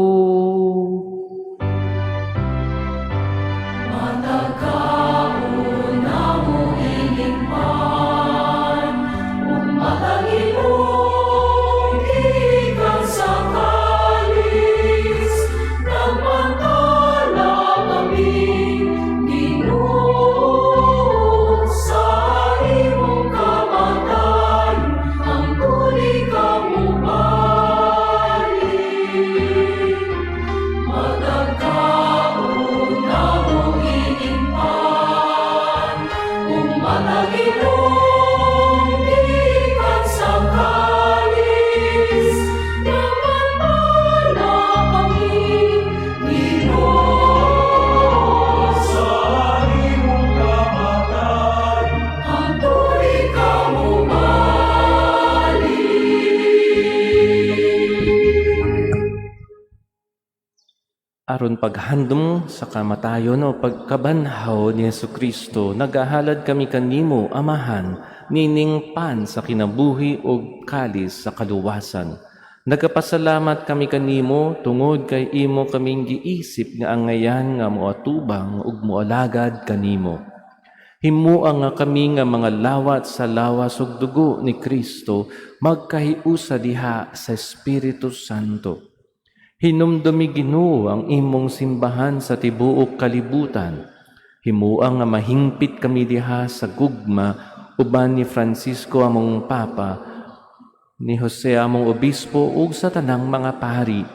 Aron paghandom sa kamatayon o pagkabanhaw ni Hesukristo, nagahalad kami kanimo, Amahan, nining pan sa kinabuhi ug kalis sa kaluwasan. Nagapasalamat kami kanimo tungod kay imo kaming giisip nga angayan nga moatubang ug moalagad kanimo. Himua nga kami nga mga lawat sa lawas ug dugo ni Kristo magkahiusa diha sa Espiritu Santo. Hinumdumi, Ginoo, ang imong simbahan sa tibuok kalibutan. Himua nga mahingpit kami diha sa gugma uban ni Francisco among Papa, ni Jose among Obispo ug sa tanang mga pari.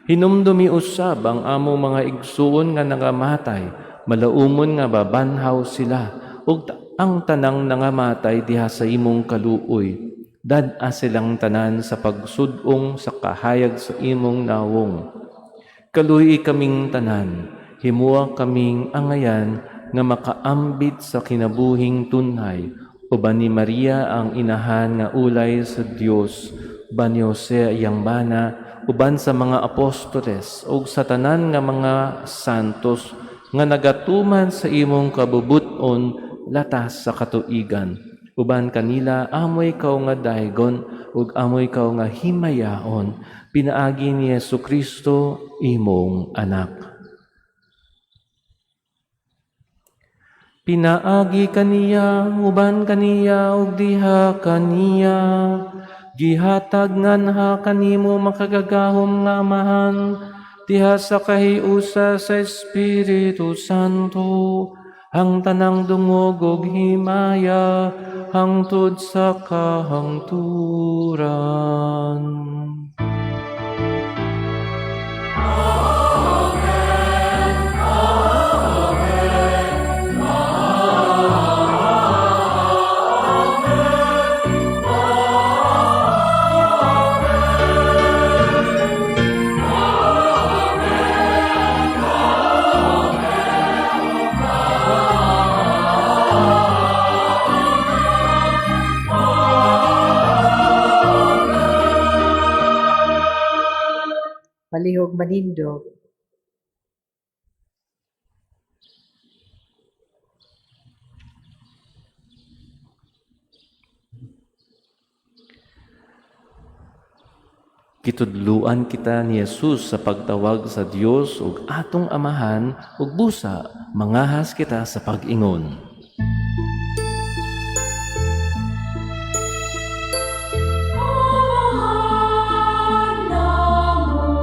Hinumdumi usab ang among mga igsuon nga nangamatay, malaumon nga babanhaw sila ug ang tanang nangamatay diha sa imong kaluoy. Dad-a silang tanan sa pagsud-ong sa kahayag sa imong nawong. Kaluy kaming tanan, himua kaming angayan nga makaambit sa kinabuhing tunhay, uban ni Maria ang inahan nga ulay sa Dios, uban ni Jose iyang bana, uban sa mga apostoles ug sa tanan nga mga santos nga nagatuman sa imong kabubut-on latas sa katuigan. Uban kanila amoy kaw nga daygon ug amoy kaw nga himayaon, pinaagi ni Hesukristo imong anak. Pinaagi kaniya, uban kaniya, ug diha kaniya, gihatag nganha kanimo makagagahom nga Amahan, diha sa kahiusa sa Espiritu Santo, ang tanang dungog ug himaya hangtod sa kahangturan. Palihog manindog. Gitudluan kita ni Jesus sa pagtawag sa Dios ug atong Amahan ug busa mangahas kita sa pag-ingon. Amahan namo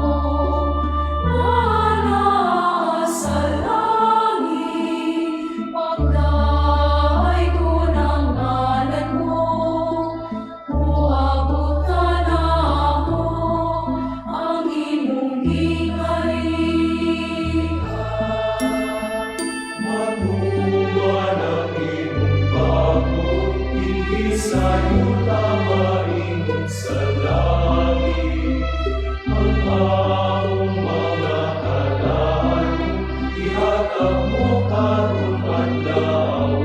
nga nasa langit, pagdaygon ang ngalan mo, moabot kanamo ang imong gingharian. Matuman Among mga kalan, ihatag mo karong adlaw.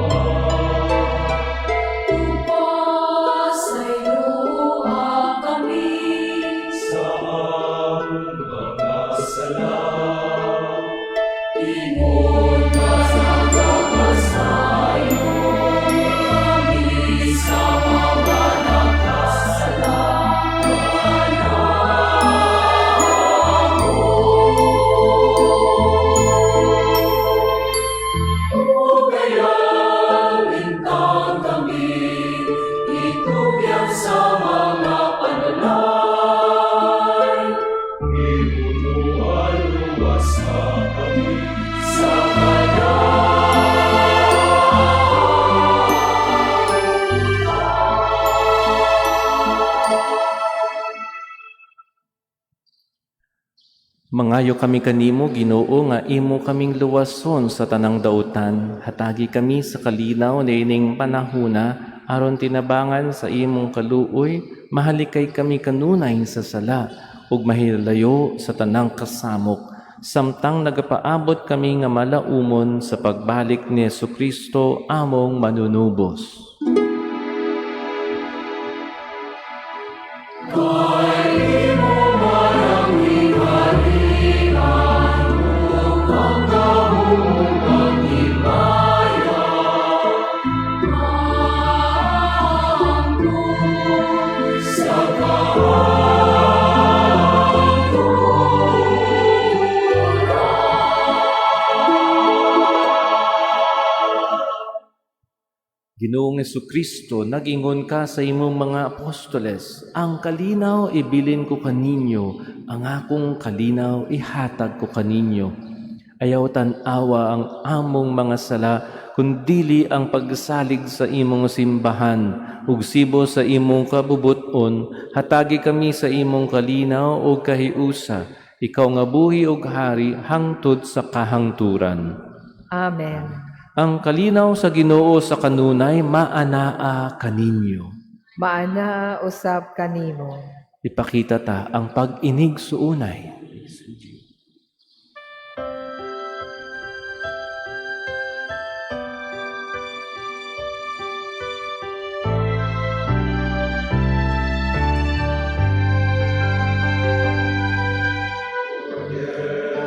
Pasayloa kami Sa among mga sala. Ingon nga nagapasaylo kami sa mga nakasala Ug ayaw intang kami itugyan sa mga panulay Imo luwasa kami sa Mangayo kami kanimo, Ginoo, nga imo kaming luwason sa tanang dautan. Hatagi kami sa kalinaw niining panahuna aron tinabangan sa imong kaluoy, mahalikay kami kanunay sa sala ug mahilayo sa tanang kasamok, samtang nagapaabot kami nga malaumon sa pagbalik ni Hesukristo among manunubos. Ginoong Kristo, nag-ingon ka sa imong mga apostoles, ang kalinaw ibilin ko kaninyo, ang akong kalinaw ihatag ko kaninyo. Ayaw tan-awa ang among mga sala, kundili ang pagsalig sa imong simbahan, ug sibo sa imong kabubuton, hatagi kami sa imong kalinaw ug kahiusa, ikaw nga buhi ug hari hangtod sa kahangturan. Amen. Ang kalinaw sa Ginoo sa kanunay maanaa kaninyo. Maanaa usab kanimo. Ipakita ta ang pag-inig suunay.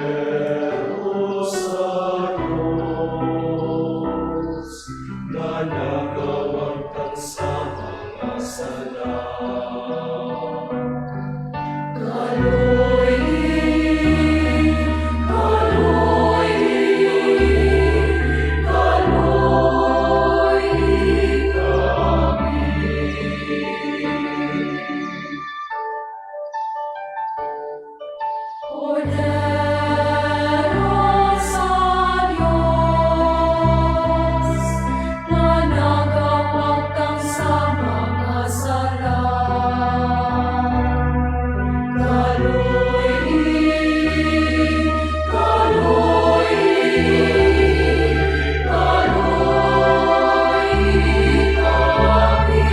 Kordero sa Diyos, nga nagawagtang sa mga sala. Kaloy, kaloy, kaloy kami. Kordero sa Diyos, nga nagapagtang sa mga sala. Kaloy, kaloy, kaloy kami.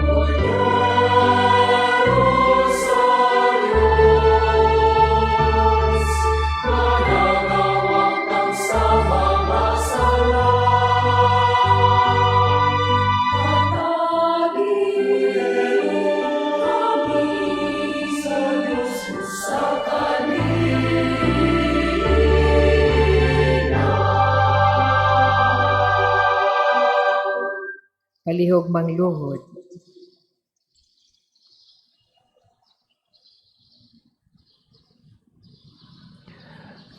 Kordero sa Diyos, nga nagawagtang sa mga sala. Hatagi kami sa Diyos sa kalinaw. Palihog mangluhod.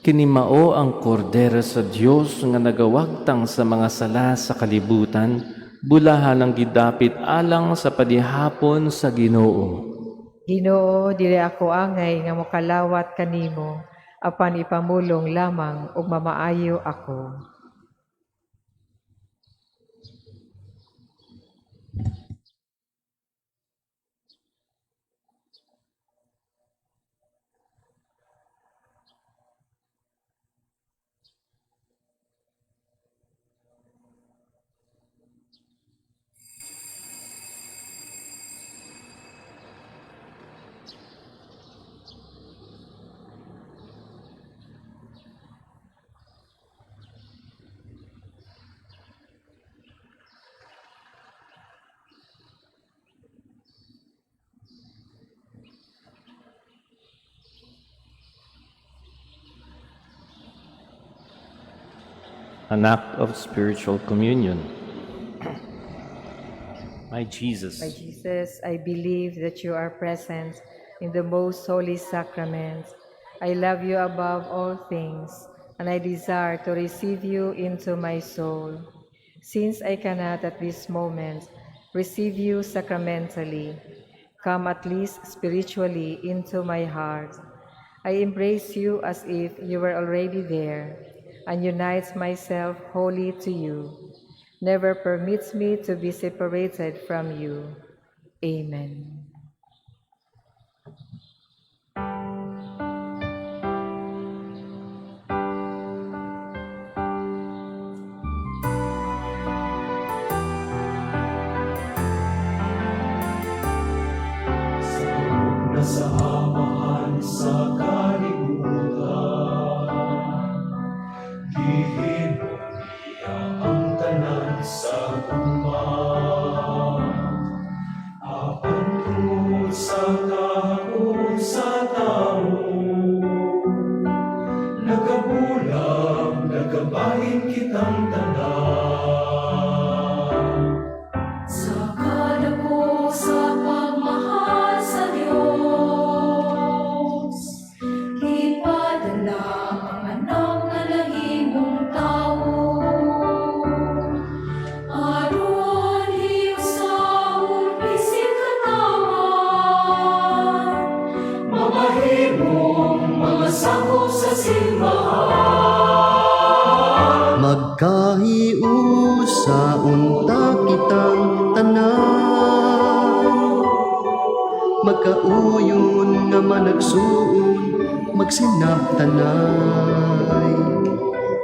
Kinimao ang kordero sa Dios nga nagawagtang sa mga sala sa kalibutan, bulahan ang gidapit alang sa padihapon sa Ginoo. Ginoo, dili ako angay nga mokalawat kanimo, apan ipamulong lamang ug mamaayo ako. An act of spiritual communion. My Jesus, My Jesus, I believe that you are present in the most holy sacrament. I love you above all things, and I desire to receive you into my soul. Since I cannot at this moment receive you sacramentally, come at least spiritually into my heart. I embrace you as if you were already there, and unite myself wholly to you. Never permits me to be separated from you. Amen. Sa tulog na sa Amahan sa kalibutan, gihimo niya ang tanan sa gugma. Apan tungod sa kahakot sa tawo, nagabulag, nagabahin kitang tanan. Sa kadako sa pagmahal sa Dios, gipadala ang anak nga nahimong tawo aron hiusaon bisag katawan, Mamahimong mga sakop sa simbahan. Magkahiusa unta kitang tanan, magkauyon nga managsuon, magsinabtanay.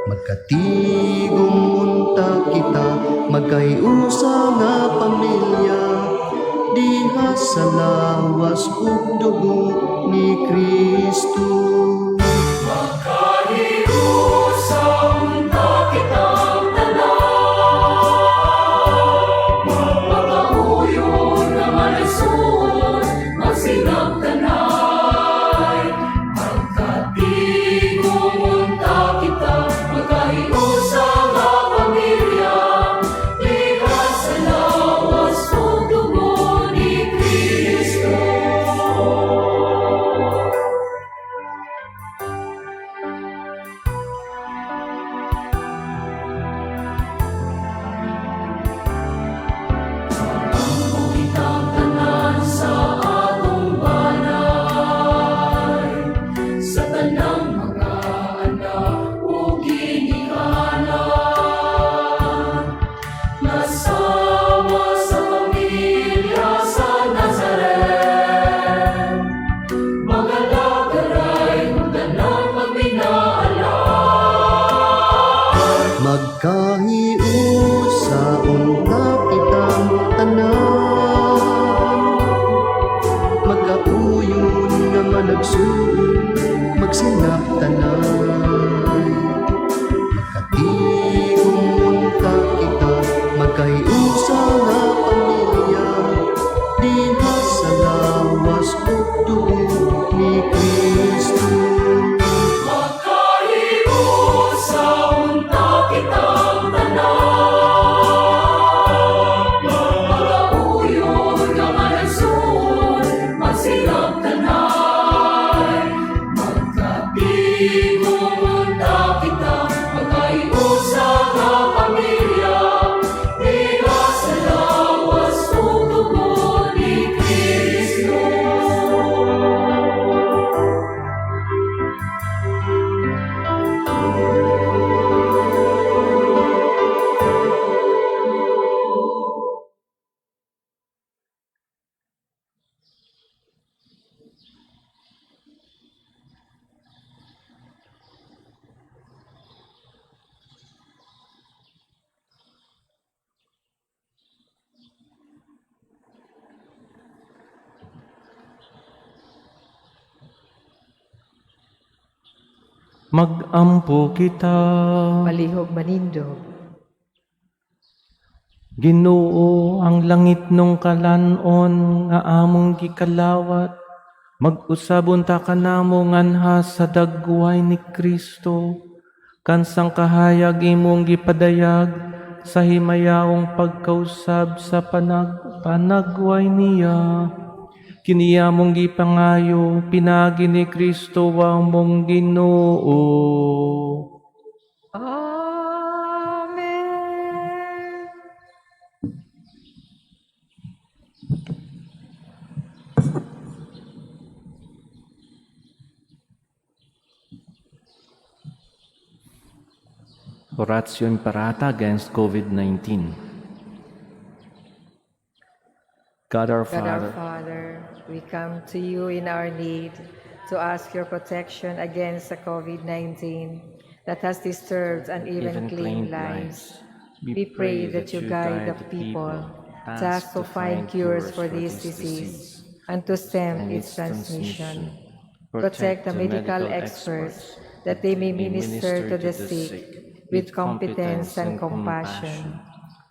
Magkatigom unta kita, magkahiusa nga pamilya, diha sa lawas ug dugo ni Kristo. Magkahiusa unta kitang tanan, magkauyon nga managsuon, magsinabtanay. Magkatigom unta kita, magkahiusa nga pamilya, diha sa lawas ug dugo ni Kristo. Magampo kitang tanan sa atong balay, sa tanang mga anak ug ginikanan, nasama sa pamilya sa Nazaret, magalagaray ug tanan magminaalan. Magkahiusa unta kitang tanan, magkauyon nga managsuon, magsinabtanay. Magkatigom unta kita, magkahiusa nga pamilya, diha sa lawas ug dugo ni Kristo. Magkahiusa unta kitang tanan, magkauyon nga managsuon, magsinabtanay. Magkatigom unta kita, magkahiusa nga pamilya, diha sa lawas ug dugo ni Kristo. Magampo kita. Palihog manindog. Ginoo, ang langitnong kalan-on nga among gikalawat, mag-usab unta kanamo nganha sa dagway ni Kristo. Kansang kahayag imong gipadayag sa himayaong pagkausab sa panagway niya. Kini among gipangayo pinagi ni Kristo among Ginoo. Amen. Oratio Imperata against COVID-19. God our God our Father, Father, we come to you in our need to ask your protection against the COVID-19 that has disturbed and even claimed lives. We pray that you guide the people tasked to find cures for this disease and to stem its transmission. Protect the medical experts that they may minister to the sick with competence and compassion.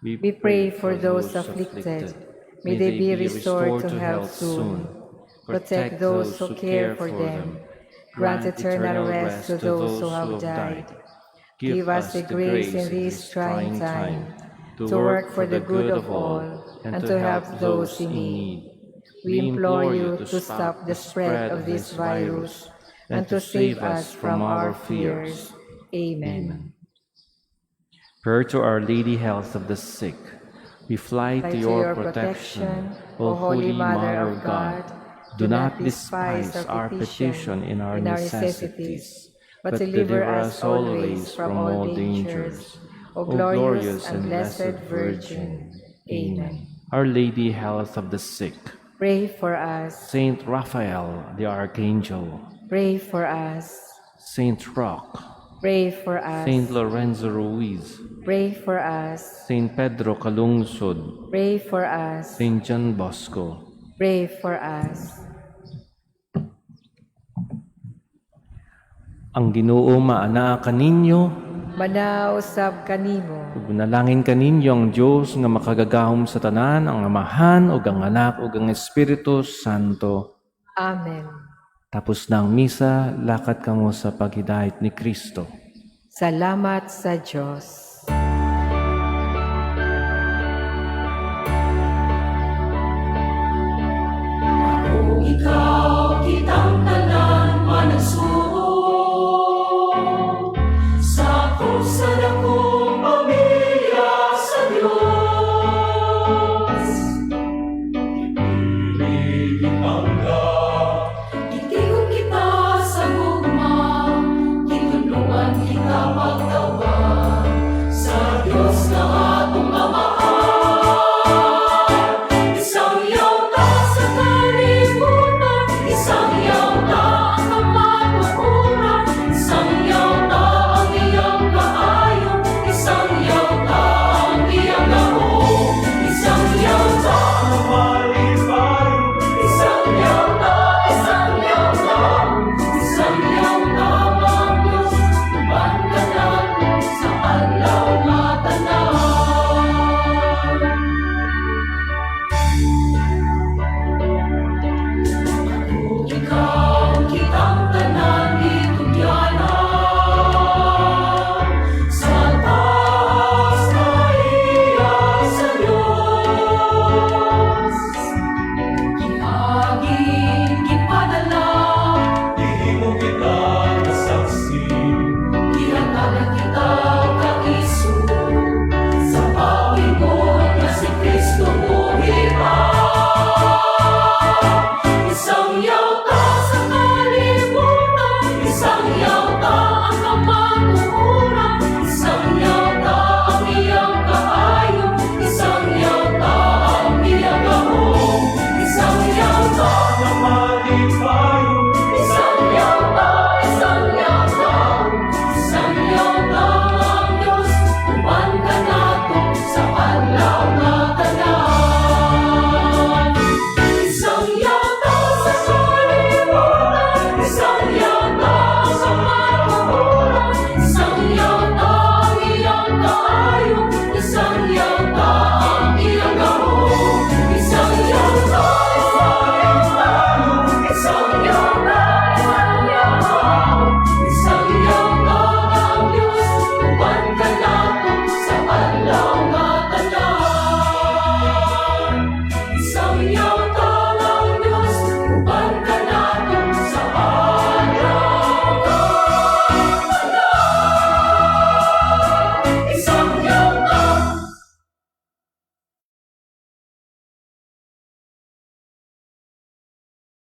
We pray for those afflicted. May they be restored to health soon. Protect those who care for them. Grant eternal rest to those who have died. Give us the grace in this trying time to work for the good of all and to help those in need. We implore you to stop the spread of this virus and to save us from our fears. Amen. Prayer to Our Lady, Health of the Sick. We fly to your protection, O Holy Mother of God. Do not despise our petition in our necessities, but deliver us always from all dangers. O glorious and blessed Virgin. Amen. Our Lady, Health of the Sick. Pray for us. Saint Raphael, the Archangel. Pray for us. Saint Roch. Pray for us. Saint Lorenzo Ruiz. Pray for us. Saint Pedro Calungsod. Pray for us. Saint John Bosco. Pray for us. Ang Ginoo maanaa kaninyo, Manaa usab kanimo. Ug manalangin kaninyo ang Dios nga makagagahom sa tanan, ang Amahan ug ang Anak ug ang Espiritu Santo. Amen. Tapos na ang misa, lakat kamo sa paghidait ni Kristo. Salamat sa Diyos.